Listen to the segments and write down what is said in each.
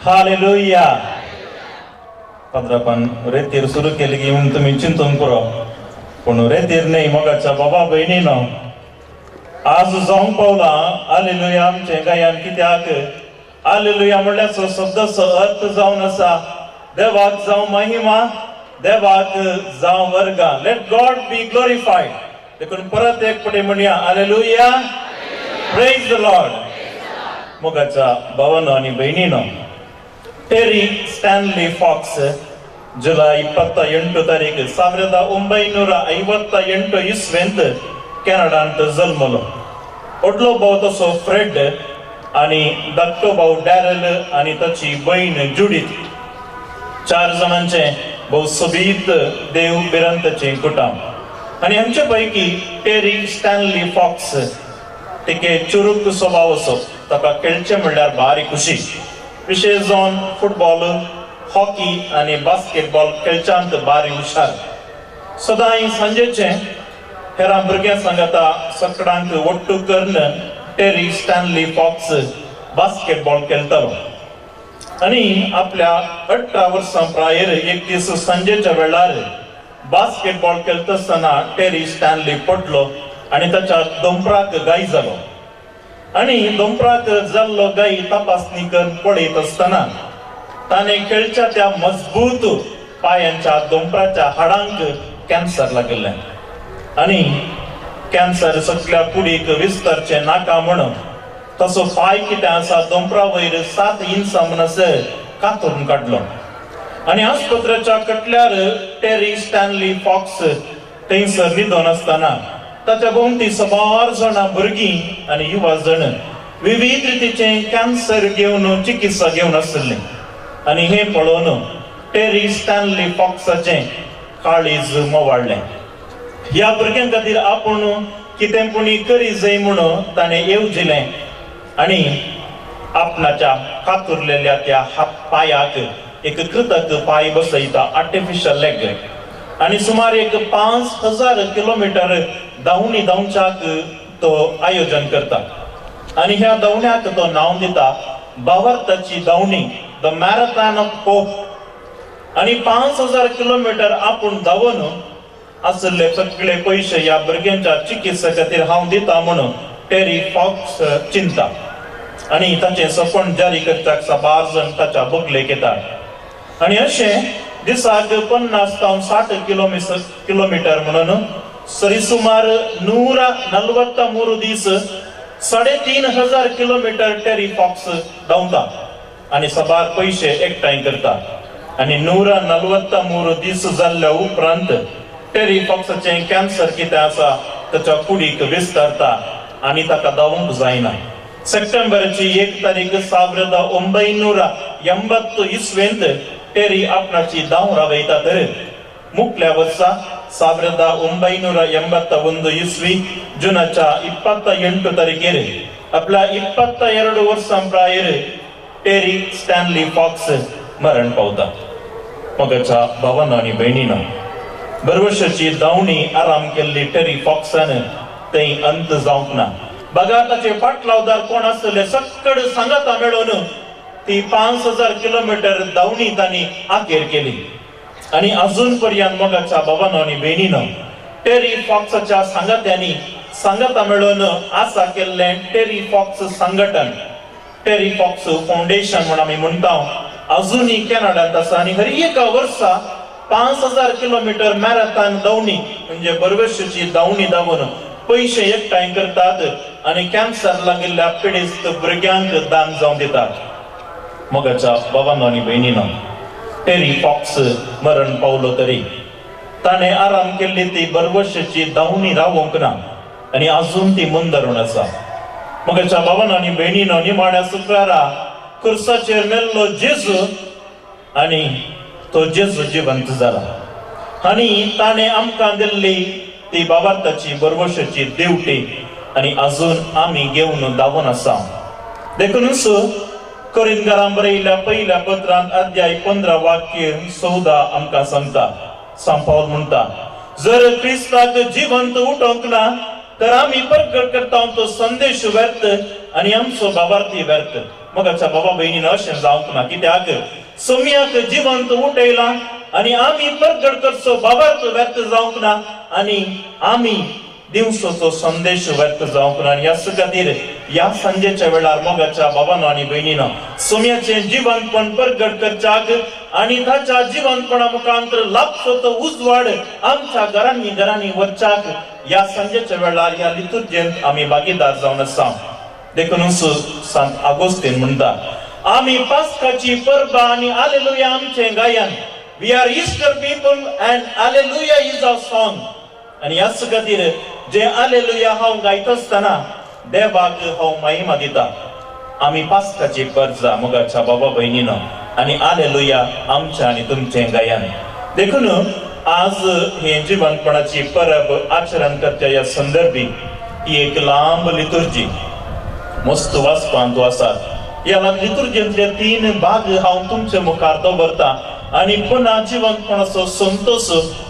Hallelujah. पाद्रापान रेतीर सुरू केली की म्हणून तुमी चिंतून पुरो, पूण रेतीर न्हय मोगाच्या बाबा भयणीनो, आज जावंक पावला हालेलुया आमचें गायन. कित्याक हालेलुया म्हणल्यार शब्दाचो अर्थ जावन आसा देवाक जावं महिमा, देवाक जावं वर्गा. Let God be glorified. देखून परत एक पटी म्हणया हालेलुया, प्रेज the Lord. मोगाच्या भावानो आनी भयणीनो, टेरी स्टॅनली फॉक्स जुलै 28 तारीख 1958 इस्वेंत कॅनडांत जल्मलो. व्हडलो भाव तसो फ्रेड आनी धाकटो भाव डॅरल आनी ताची बयण जुडीत, 4 जाणांचें भोव सोबीत देव भिरांताचें कुटाम. आनी हांचे पैकी टेरी स्टॅनली फॉक्स तिके चुरूक स्वभाव असो, ताका खेळचें म्हणल्यार भारी खुशी, विशेश जावन फुटबॉल, हॉकी आनी बास्केटबॉल खेळच्यांत भारी हुशार. सदांय सांजेचें हेरां भुरग्यां सांगाता सकडांक ಒಟ್ಟು करून टेरी स्टॅनली फॉक्स बास्केटबॉल खेळटालो. आनी आपल्या 18 वर्सां प्रायेर एक दीस सांजेच्या वेळार बास्केटबॉल खेळटा आसतना टेरी स्टॅनली पडलो आनी ताच्या दोंपराक गाय जालो. आनी दोंपराक जाल्लो गाय तपासणी करून पळयत आसतना ताणें खेळच्या त्या मजबूत पायांच्या दोंपराच्या हाडांक कॅन्सर लागिल्लें आनी कॅन्सर सगळ्या कुडीक विस्तारचें नाका म्हणून तसो पांय कितें आसा दोंपरा वयर 7 इंचां म्हणसर कातरून काडलो. आनी आस्पत्रेच्या कटल्यार टेरी स्टॅनली फॉक्स थंयसर न्हिदोन आसतना ताच्या भोंवती सबार जाणां भुरगीं आनी युवा जण विविध रितीचे कॅन्सर घेवन चिकित्सा घेवन आशिल्ली. आनी हें पळोवन टेरी स्टॅनली फॉक्साचें काळीज मोवाडलें. ह्या भुरग्यां खातीर आपूण कितें पुणी करी जाय म्हणून ताणें येवजिलें आनी आपणाच्या कातुरलेल्या त्या पांयाक एक कृतक पांय बसयता, आर्टिफिशियल लेग. आनी सुमार एक 5000 किलोमिटर धांवणी धांवच्याक तो आयोजन करता. आनी ह्या धांवण्याक तो नांव दिता भावार्थाची धांवणी, the marathon of hope. आनी 5000 किलोमिटर आपूण धांवन आशिल्ले सगळे पयशे ह्या भुरग्यांच्या चिकित्से खातीर हांव दिता म्हणून टेरी फॉक्स चिंता. आनी ताचें सपन जारी करच्याक साबार जण ताच्या बगलेक येतात. आनी अशें दिसाक 50 जावं 60 किलोमिटर म्हणून सरी सुमार 143 दीस 3500 किलोमिटर टेरी फॉक्स धांवता आनी साबार पयशे एकठांय करता. आनी 143 दीस जाल्ल्या उपरांत टेरी फॉक्साचें कॅन्सर कितें आसा ताच्या कुडीक विस्तारता आनी ताका धांवूंक जायना. सप्टेंबरची 1 तारीख 1980 इस्वेंत टेरी आपणाची धांव राबयता. तर मुखल्या वर्सा 1981 इस्वी जुनाच्या 28 तारखेर आपल्या 22 वर्सां प्रायेर टेरी स्टॅनली फॉक्स मरण पावता. मगाच्या भावान आनी भयणीन बरवर्षाची धांवणी आराम केल्ली टेरी फॉक्सान थंय अंत जावंक ना. बघा ताचे फाटलावदार कोण आसले सक्कड सांगाता मेळोवन ती 5000 किलोमिटर धांवणी तांणी आखेर केली. आनी अजून पर्यंत मोगाच्या बाबानो आनी भयणीनो टेरी फॉक्साच्या सांगात्यांनी सांगाता मेळोवन आसा केल्लें टेरी फॉक्स संघटन, टेरी फॉक्स फावंडेशन म्हूण आमी म्हणटा, अजूनय कॅनडांत आसा. आनी हर एका वर्सा 5000 किलोमिटर मॅरेथॉन धांवणी म्हणजे बरवर्षाची धांवणी धांवून पयशे एकठांय करतात आनी कॅन्सर लागिल्ल्या पिडेस्त भुरग्यांक दान जावन दितात. मोगाच्या बाबानो आनी भयणीनो, टेरी फॉक्स मरण पावलो तरी ताणें आराम केल्ली ती बरवर्षाची धांवणी रावोंक ना आनी अजून ती मुंदरून आसा. मोगाच्या बाबानो आनी भयणीनो, निमाण्या शुक्रारा खुर्साचेर मेल्लो जेजू आनी तो जेजू जिवंत जाला आनी ताणें आमकां दिल्ली ती बाबार्थाची बरवर्षाची देवटी आनी अजून आमी घेवन धांवून आसा. देखूनच कोरिंथकारां बरयल्ल्या पयल्या पत्रांत अध्याय 15 वाक्य 14 आमकां सांगता. सांत पावल म्हणटा, जर क्रिस्ताक जिवंत उठोवंक ना तर आमी प्रगट करता तो संदेश व्यर्थ आनी आमचो भावार्थी व्यर्थ. मोगाच्या बाबा भयणीन अशें जावंक ना. कित्याक सोम्याक जिवंत उठयला आनी आमी परगट करचो बाबार्थ व्यर्थ जावंक ना आनी आमी दिवसोचो संदेश व्यर्थ जावंक ना. आनी ह्याच खातीर ह्या सांजेच्या वेळार मोगाच्या बाबानो आनी भयणीनो सोम्याचें जिवंतपण परगट करच्याक आनी ताच्या जिवंतपणा मुखांतर लाबचो तो उजवाड आमच्या घरांनी घरांनी वरच्याक ह्या सांजेच्या वेळार ह्या लितुर्जेंत आमी भागीदार जावन आसा. देखूनच सांत आगोस्तीन म्हणटा, आमी पास्काची परबा आनी आलेलुया आमचें गायन. We are Easter people and Alleluia is our song. आनी ह्याच खातीर जे आलेलुया हांव गायता आसतना देवाक हांव महिमा दिता. आमी पास्काची परजा मोगाच्या बाबा भयणीनो आनी आलेलुया आमच्या आनी तुमचें गायन. देखून आज हे जिवंतपणाची परब आचरण करच्या ह्या संदर्भी ही एक लांब लितुर्जी मस्त वाचपांत आसा. ह्या लितुर्जेंतले 3 भाग हांव तुमचे मुखार दवरता आनी पुन्हा जिवंतपणाचो संतोश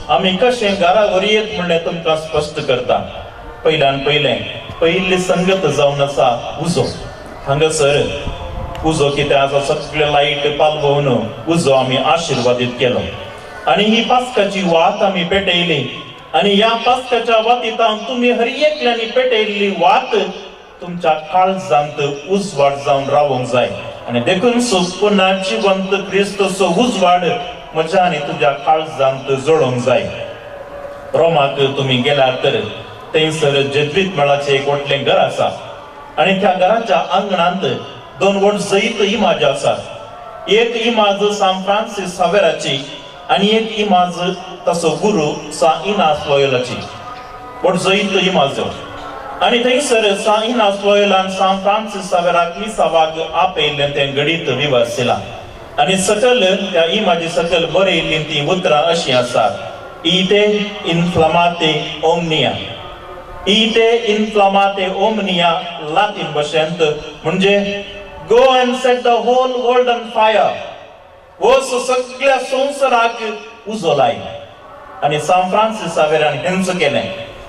आमी कशें घरा व्हरयेत म्हणलें तुमकां स्पश्ट करता. पयल्यान पयलें पयली संगत जावन आसा उजो. हांगासर उजो कितें आसा, सगळे लायट पालवून उजो आमी आशिर्वादीत केलो आनी ही पास्काची वात आमी पेटयली आनी ह्या पास्काच्या वातींत तुमी हर एकल्यांनी पेटयल्ली वात तुमच्या काळजांत उजवाड जावन रावंक जाय. आनी देखून पुन्हा जिवंत क्रिस्तचो उजवाड म्हज्या आनी तुज्या काळजांत जळोवंक जाय. रोमाक तुमी गेल्यार तर थंयसर जेज्वीत मळाचें एक व्हडलें घर आसा आनी त्या घराच्या आंगणांत 2 व्हड जैत इमाज आसात. एक इमाज सान फ्रांसीस सावेराची आनी एक इमाज ताचो गुरू सा इनास लोयोलाची. व्हड जैत इमाज. आनी थंयसर सा इनास लोयोलान सान फ्रांसीस सावेराक मिसावाक आपयल्लें तें घडीत विवसिलां आनी सकल त्या इमाजी सकल बरयल्लीं तीं उतरां अशीं आसात, इते इन्फ्लामाते ओमनिया. इते इन्फ्लामाते ओमनिया लातीन भाशेंत म्हणजे go and set the whole world on fire. वच सगळ्या संवसाराक उजो लाय. आनी सान फ्रांसीस सावेरान हेंच केलें,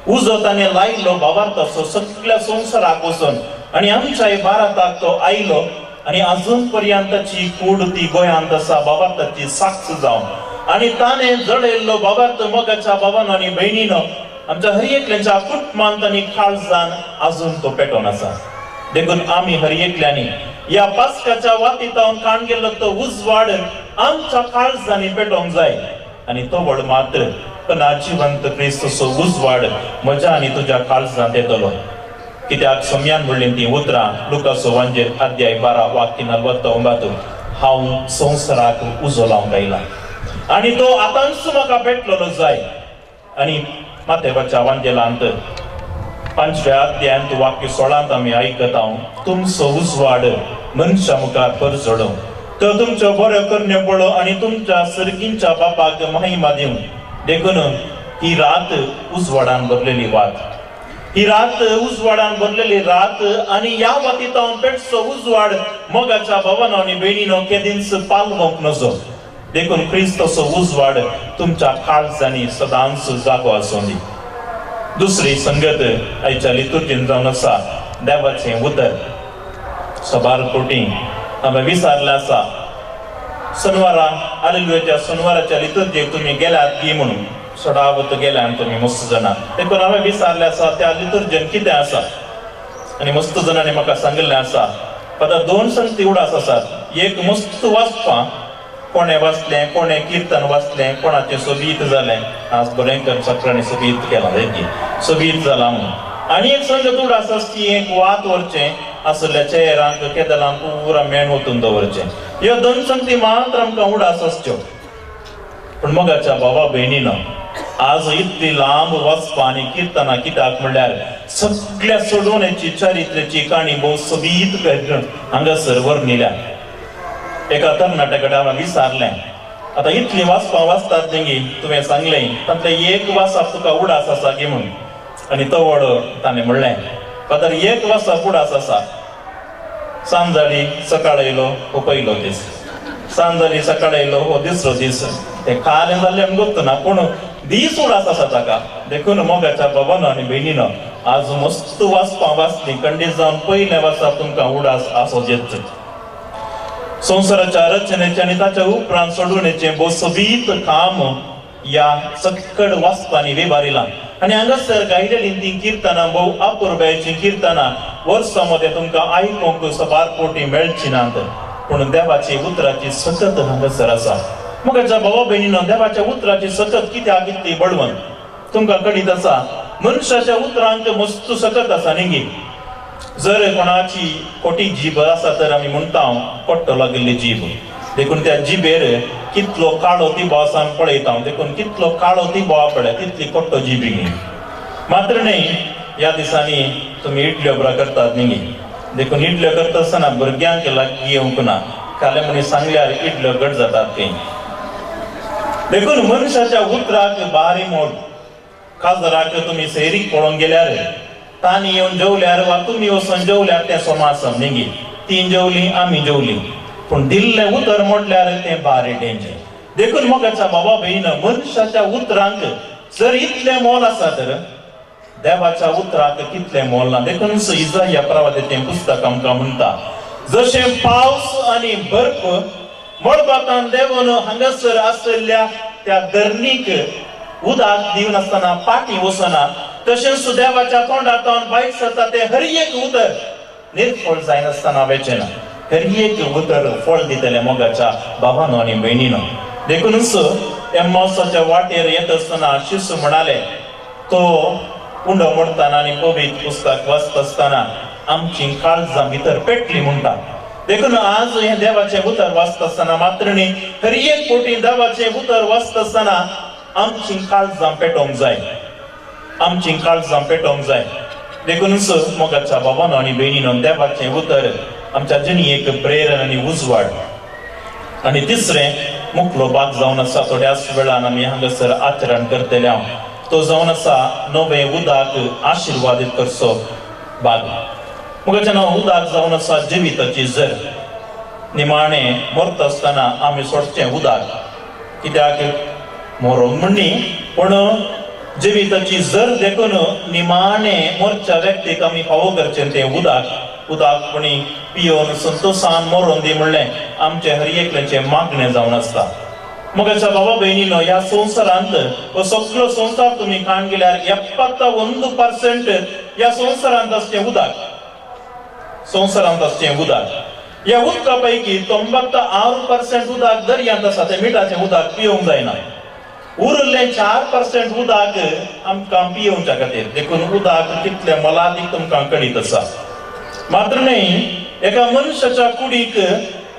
उजो ताणें लायलो भावार्थाचो सगळ्या संवसाराक वचून आनी आमच्या भारताक तो आयलो आनी अजून पर्यंत ताची कूड ती गोंयांत आसा भावार्थाची साक्ष जावन. आनी ताणें जळयल्लो भावार्थ मोगाच्या बाबानो आनी भयणीनो आमच्या हर एकल्याच्या कुटुंबांत आनी काळजान अजून तो पेटोवन आसा. देखून आमी हर एकल्यांनी ह्या पास्काच्या वातींत काण गेल्लो तो उजवाड आमच्या काळजांनी पेटोवंक जाय आनी तो व्हड मात्र पण जिवंत क्रिस्तचो उजवाड म्हज्या आनी तुज्या काळजांत येतलो. कित्याक सोम्यान म्हणलीं तीं उतरां लुकासो वांजेर अध्याय 12 वाक्य 49, हांव संवसाराक उजो लावंक आयला आनी तो आतांच म्हाका पेटलेलो जाय. आनी मातेवाच्या वांजेलांत 5व्या अध्यायांत वाक्य 16 आमी आयकता, तुमचो उजवाड मनशा मुखार परजळो तर तुमच्यो बऱ्यो करण्यो पळो आनी तुमच्या सर्गींच्या बापाक महिमा दिवं. देखून ही रात उजवाडान भरलेली वात, ही रात उजवाडान भरलेली रात आनी ह्या वातींत पेटचो उजवाड मोगाच्या भावानो आनी भयणीनो केदींच पालवंक नजो. देखून क्रिस्तचो उजवाड तुमच्या काळजांनी सदांच जागो आसूं दी. दुसरी संगत आयच्या लितुर्जीन जावन आसा देवाचें उतर. सबार कोटी आमी विसारलें आसा शनवारा आलेलुयाच्या शनवाराच्या लितुर्जेक तुमी गेल्यात की म्हणून सडावत गेल्या आनी तुमी मस्त जाणां. देखून हांवें विचारलें आसा त्या लितुर्जेन कितें आसा आनी मस्त जाणांनी म्हाका सांगिल्लें आसा आतां 2 संगती उडास आसात. एक मस्त वाचपां, कोणें वाचलें, कोणें किर्तन वाचलें, कोणाचें सोबीत जालें, आज बरें कर सगळ्यांनी सोबीत केलां की सोबीत जालां म्हणून. आनी एक संगत उडास आसा ती एक वात व्हरचें आसल्या चेहरांक केदलांक पुरा मेण वतून दवरचें. ह्यो 2 संगती मात्र आमकां उडास आसच्यो. पूण मोगाच्या बाबा भयणीनो आज इतली लांब वाचपां आनी किर्तनां कित्याक म्हणल्यार सगळ्या सोडोवण्याची चारित्र्याची काणी भोव सोबीत हांगासर वर्णिल्या. एका तरणाट्या कडेन हांवें विचारलें, आतां इतलीं वाचपां वाचतात न्ही तुवें सांगलें तातलें एक वाचप तुका उडास आसा की म्हणून. आनी तो व्हड ताणें म्हणलें, फादर एक वाचप उडास आसा, सांज जाली सकाळ येयलो हो पयलो दीस, सांज जाली सकाळ येयलो हो दुसरो दीस. तें खालें जाल्लें आमकां गोत्त ना पूण दीस उडास आसा ताका. देखून मोगाच्या बाबानो आनी भयणीनो आज मस्त वाचपां वाचलीं कंडीत जावन पयलें वाचप तुमकां उडास आसो येत. संवसाराच्या रचनेचें आनी ताच्या उपरांत सोडवणेचें भोव सोबीत काम ह्या सक्कड वाचपांनी विभारिलां. आनी हांगासर गायलेलीं तीं किर्तनां भोव अपुरबायेचीं किर्तनां वर्सां मदें तुमकां आयकूंक सबार कोटी मेळची नात, पूण देवाची उतराची सकत हांगासर आसा. म्हज्या भावा भयणीनो, देवाच्या उतराची सकत कित्याक इतली बळवंत तुमकां कळीत आसा. मनशाच्या उतरांक मस्त सकत आसा न्ही. जर कोणाची खोटी जीब आसा तर आमी म्हणटा कोट्टो लागिल्ली जीब, देखून त्या जिबेर कितलो काळो तिबो आसा आमी पळयता, देखून कितलो काळो तिबो पळय तितली कोट्टो जीब न्ही. मात्र न्ही ह्या दिसांनी तुमी इडल्यो बरा करतात न्ही, देखून इडल्यो करता आसतना भुरग्यांक लागीं येवंक ना, काले मनीस सांगल्यार इडल्यो घट जातात खंय. देखून मनशाच्या उतराक बारी मोड. खासदाराक तुमी सैरीक पळोवंक गेल्यार तांणी येवन जेवल्यार वा तुमी वचून जेवल्यार तें सोमा न्ही, तीं जेवलीं आमी जेवलीं, पूण दिल्लें उतर म्हटल्यार तें बारी डेंजर. देखून मोगाच्या बाबा भयण, मनशाच्या उतरांक जर इतलें मोल आसा तर देवाच्या उतराक कितलें मोल ना. देखून इजाया प्रवादाचें पुस्तक आमकां म्हणटा, जशें पावस आनी बर्फ मळबांतल्यान देंवन हांगासर आशिल्ल्या त्या धरणीक उदक दिवन आसतना फाटीं वचना, तशेंच देवाच्या तोंडांतल्यान भायर सरता तें हर एक उतर निर्फळ जायनासतना वेचें ना, हर एक उतर फळ दितलें मोगाच्या भावानो आनी भयणीनो. देखूनच एम्मावसाच्या वाटेर येत आसतना शिशू म्हणाले, तो उंडो मोडटाना आनी पवित्र पुस्तक वाचता आसतना आमची काळजां भितर पेटली म्हणटा. देखून आज हें देवाचें उतर वाचता आसतना मात्र न्ही, हर एक कोटी देवाचें उतर वाचता आसतना आमची काळजां पेटोवंक जाय, आमची काळजां पेटोवंक जाय. देखूनच मोगाच्या बाबानो आनी भयणीनो, देवाचें उतर आमच्या जिणेक प्रेरण आनी उजवाड. आनी तिसरें मुखलो भाग जावन आसा, थोड्याच वेळान आमी हांगासर आचरण करतले हांव, तो जावन आसा नवें उदक आशिर्वादीत करचो भाग. मोगाच्या नांव उदक जावन आसा जिविताची जर. निमाणें मरता आसतना आमी सोडचें उदक, कित्याक मरोंक म्हण न्ही, पूण जिविताची जर. देखून निमाणें मरच्या व्यक्तीक आमी फावो करचें तें उदक. उदक कोणी पियोवन संतोशान मरोन दी म्हणलें आमचें हर एकल्याचें मागणें जावन आसता. मोगाच्या बाबा भयणीनो, ह्या संवसारांत हो सगळो संवसार तुमी काण गेल्यार 71% ह्या संवसारांत आसचें उदक, संवसारांत आसचें उदक. ह्या उदका पैकी 96% उदक दर्यांत आसा, तें मिठाचें उदक पिवंक जायना. उरिल्लें 4% उदक आमकां पिवच्या खातीर. देखून उदक कितलें मोलादीक तुमकां कळीत आसा. मात्र न्ही, एका मनशाच्या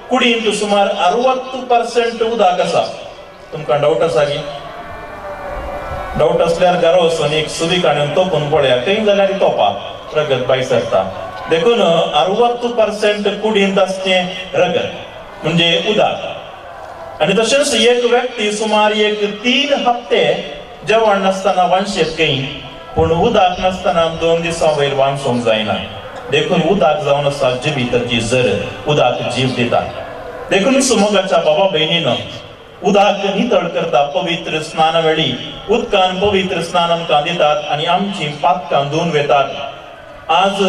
कुडींत सुमार 60% उदक आसा. तुमकां डावट आसा की? डावट आसल्यार घरा वचून एक सुरी काडून तोपून पळया, थंय जाल्यार तोपा रगत भायर सरता. देखून 60% कुडींत आसचें रगत म्हणजे उदक. आनी तशेंच एक व्यक्ती सुमार एक 3 हप्ते जेवण नासतना वांशेत खंय, पूण उदक नासतना 2 दिसां वयर वांचूंक जायना. देखून उदक जावन आसा जिविताची जर, उदक जीव दिता. देखून मोगाच्या बाबा भयणीनो, उदक नितळ करता. पवित्र स्नान वेळी उदकान पवित्र स्नान आमकां दितात आनी आमची पातकां धुवन वेतात. आज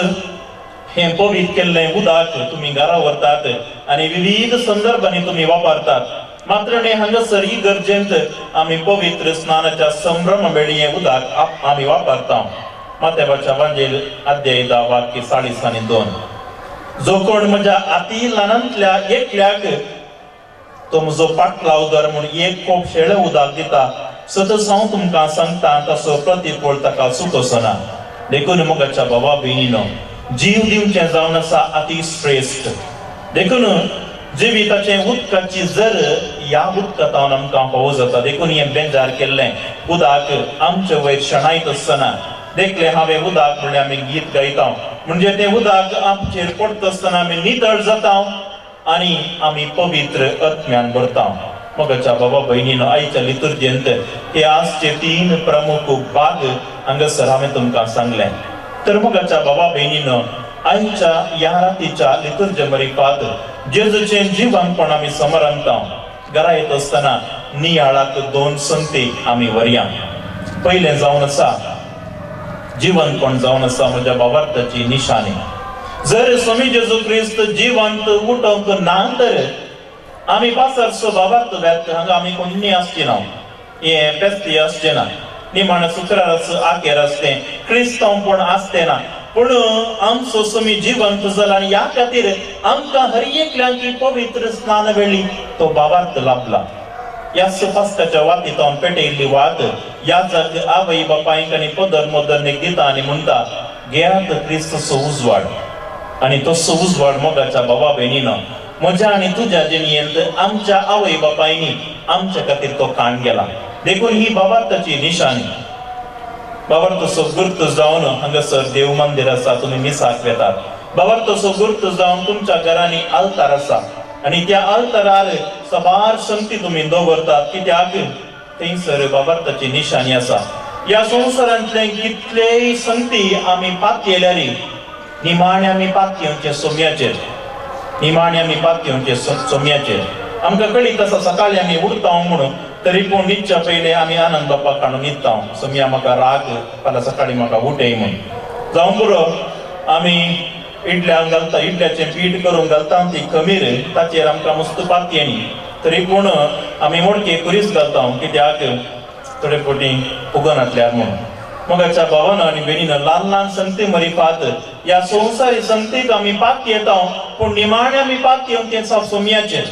हें पवित्र केल्लें उदक तुमी घरा व्हरतात आनी विविध संदर्भांनी तुमी वापरतात. मात्र न्ही, हांगासर ही गरजेंत आमी पवित्र स्नानाच्या संभ्रम वेळी हें उदक आमी वापरता. मातेबाच्या वांजेल अध्याय 10 वाक्य 40 आनी 2, जो कोण म्हज्या अती ल्हानांतल्या एकल्याक तो म्हजो पाटलाव दर म्हूण एक कोप शेळें उदक दिता, सतच हांव तुमकां सांगता तसो प्रतिफळ ताका चुकोसो ना. देखून मोगाच्या बाबा भयणीनो, जीव दिवचें जावन आसा अती श्रेश्ठ. देखून जिविताचें उदकाची जर ह्या उदकांत आमकां फावो जाता. देखून हें बेजार केल्लें उदक आमचे वयर शेणायत आसतना देखलें हांवें उदक म्हणल्यार आमी गीत गायता, म्हणजे तें उदक आमचेर पडटा आसतना आमी नितळ जाता आनी आमी पवित्र आत्म्यान भरता. मोगाच्या बाबा भयणीनो, आयच्या लितुर्जेंत हे आजचे 3 प्रमुख भाग हांगासर हांवें तुमकां सांगलें. तर मोगाच्या बाबा भयणीनो, आयच्या ह्या रातीच्या लितुर्जे मरिपात जेजूचें जिवनपण आमी समरंता. घरा येत आसतना नियाळाक 2 संगती आमी व्हरया. पयलें जावन आसा जिवनपण जावन आसा म्हज्या बाबार्थाची निशाणी. जर स्वामी जेजू क्रिस्त जिवंत उठोवंक ना तर आमी पासरचो बाबार्थ वेत हांगा आमी कोणी आसची ना, हे पेस्ती आसचे ना, निमाण शुक्रार आकेर आसते क्रिस्तांव पण आसते ना, पूण आमचो समी जिवंत जाला आनी ह्या खातीर आमकां हर एकल्यांकी पवित्र स्नान वेळी तो बाबार्थ लाभला. ह्या पास्काच्या वातींत पेटयल्ली वात ह्या जाग आवय बापायक आनी पदर मदरनीक दिता आनी म्हणटा, घेयात क्रिस्तचो उजवाड. आनी तसो उजवाड मोगाच्या बाबा भयणीनो म्हज्या आनी तुज्या जिणयेंत आमच्या आवय बापायनी आमच्या खातीर तो काण गेला. देखून ही बाबार्थाची निशाणी. बाबार्थाचो गुर्त जावन हांगासर देव मंदिर आसा, तुमी मिसाक वेतात. बाबार्थाचो गुर्त जावन तुमच्या घरांनी आल्तार आसा आनी त्या आल्तारार सबार संगती तुमी दवरतात, कित्याक थंयसर बाबार्थाची निशाणी आसा. ह्या संवसारांतले कितलेय संगती आमी पातयेल्यार निमाणे आमी पातयेवचे सोम्याचेर, निमाणे आमी पातयेवचे सोम्याचेर. आमकां कळीत आसा सकाळी आमी उरता म्हणून, तरी पूण न्हिदच्या पयलें आमी आनंद बाप्पाक काडून न्हिदता, सोम्या म्हाका राग फाल्यां सकाळी म्हाका उठय म्हूण. जावं पुरो आमी इडल्यांक घालता, इडल्याचें पीठ करूंक घालता ती खमीर, ताचेर आमकां मस्त पातयेनी, तरी पूण आमी मोडके खुरीस घालता, कित्याक थोडे फावटी उगनातल्यार म्हणून. मोगाच्या भावान आनी भयणीन ल्हान ल्हान संगती मरिफात ह्या संवसारी संगतीक आमी पातयेता, पूण निमाणे आमी पातयेवन तें सोम्याचेर.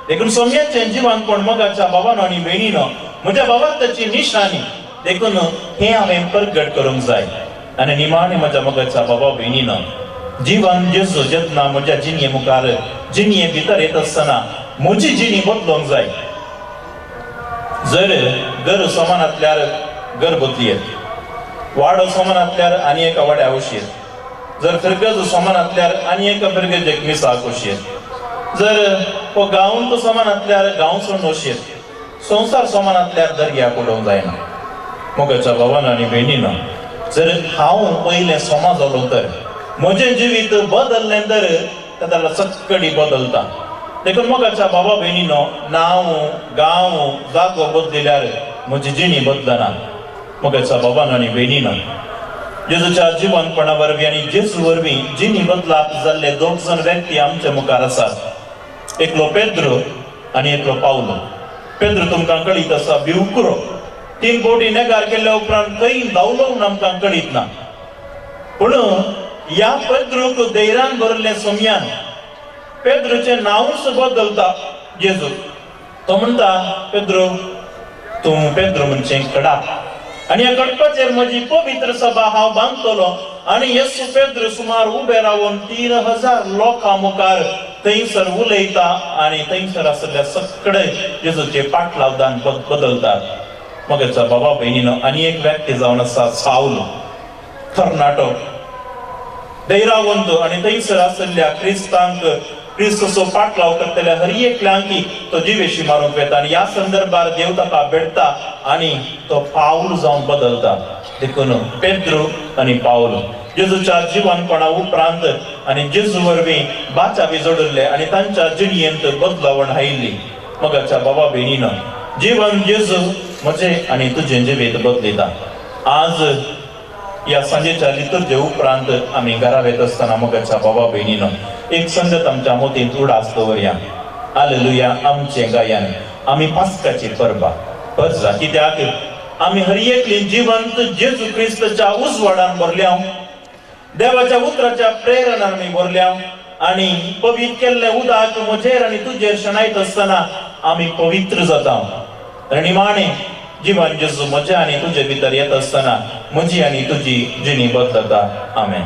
देखून सोम्याचें जिवनपण मोगाच्या भावान आनी भयणीन म्हज्या बाबाची निशाणी, देखून हें हांवें प्रगट करूंक जाय. आनी निमाणे म्हज्या मोगाच्या बाबा भयणीन जिवन जेजू जेन्ना म्हज्या जिणये मुखार जिणये भितर येत आसतना म्हजी जिणी बदलूंक जाय. जर घर समानांतल्यार घर बदली येत, वाडो समानांतल्यार आनी एका वाड्या वशीत, जर फिरगज समानांतल्यार आनी एका फिरगजेक मिसाक वशीत, जर हो गांव तो समानांतल्यार गांव सोडून वशीत, संवसार समानांतल्यार दर्याक उडोवंक जायना. मोगाच्या भावान आनी भयणीन जर हांव पयलें समा जालो तर म्हजें जिवीत बदल्लें तर ताका सक्कडी बदलता. देखून मोगाच्या बाबा भयणीनो नांव गांव जागो बदलिल्यार म्हजी जिणी बदलना. मोगाच्या बाबान आनी भयणीनो जेजूच्या जिवनपणा वरवीं आनी जेजू वरवीं जिणी बदलाप जाल्ले दोग जण व्यक्ती आमच्या मुखार आसात, एकलो पेद्रो आनी एकलो पावलो. पेद्रो तुमकां कळीत आसा भिवकुरो, 3 फावटी नेगार केल्ल्या उपरांत खंय धांवलो म्हूण आमकां कळीत ना, पूण ह्या पेद्रूक धैर्यान भरिल्लें सोम्यान पेद्रूचें नांवूच बदलता जेजू. तो म्हणटा, पेद्रो तूं पेद्रो म्हणचें कडा, आनी ह्या कडपाचेर म्हजी पवित्र सभा हांव बांदतलो. आनी येसू पेद्रो सुमार उबे रावन 3000 लोकां मुखार थंयसर उलयता आनी थंयसर आशिल्ल्या सगळे जेजूचे पाटलावदान बदलतात. मोगाच्या बाबा भयणीनो आनी एक व्यक्ती जावन आसा सावल, तरणाटो धैर्यावंत, आनी थंयसर आशिल्ल्या क्रिस्तांक क्रिस्तचो पाटलाव करतल्या हर एकल्यांकी तो जिवेशी मारूंक वेता आनी ह्या संदर्भार देव ताका भेटता आनी तो पावल जावन बदलता. देखून पेद्रो आनी पावल जेजूच्या जिवनपणा उपरांत आनी जेजू वरवीं बाचावी जोडिल्ले आनी तांच्या जिणयेंत बदलावण आयिल्ली. मोगाच्या बाबा भयणीन जिवन जेजू म्हजें आनी तुजें जिवीत बदलिता. आज ह्या सांजेच्या लितुर्जे उपरांत आमी घरा वेत आसतना मोगाच्या बाबा भयणीन एक संगत आमच्या मोतींत उडास दवरया. हालेलुया आमचें गायन. आमी पास्काची परबा परजा, कित्याक आमी हर एकली जिवंत जेजू क्रिस्तच्या उजवाडान भरल्या, देवाच्या उतराच्या प्रेरणान आमी भरल्या आनी पवित्र केल्लें उदक म्हजेर आनी तुजेर शेणायत आसतना आमी पवित्र जाता. आनी निमाणें जिवन जेजू म्हज्या आनी तुजे भितर येत आसतना म्हजी आनी तुजी जिणी बदलता. आमेन.